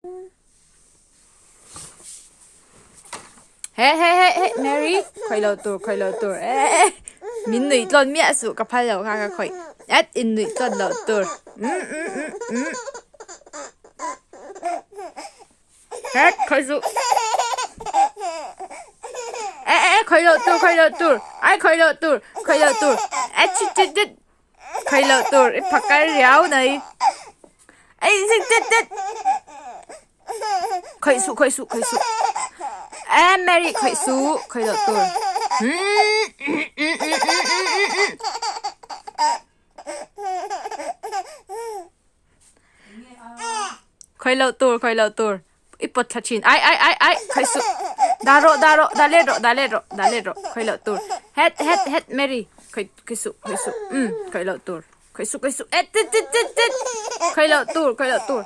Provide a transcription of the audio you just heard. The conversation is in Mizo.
He he he he Mary khawih lo tur khawih lo tur eh min nuih tlawn miah suh ka phal loh kha ka khawih et in nuih tlawn loh tur umm umm umm umm het khawih suh eh eh khawih loh tur khawih loh tur ai khawih loh tur khawih loh tur eh chit chit chit Khawih loh tur i phakar riau nei. Ei zik tit tit. Khawih suh khawih suh khawih suh. Eh Mary khawih suh khawih loh tur. Khawih loh tur khawih loh tur. I pawt thla thin. Ai ai ai ai khawih suh. Dah rawh dah rawh dah let rawh dah let rawh dah let rawh khawih loh tur. Het het het Mary khawih khawih suh khawih suh. Umm khawih loh tur. Khawih suh khawih suh. Eh tit tit tit tit. Khawih loh tur khawih loh tur.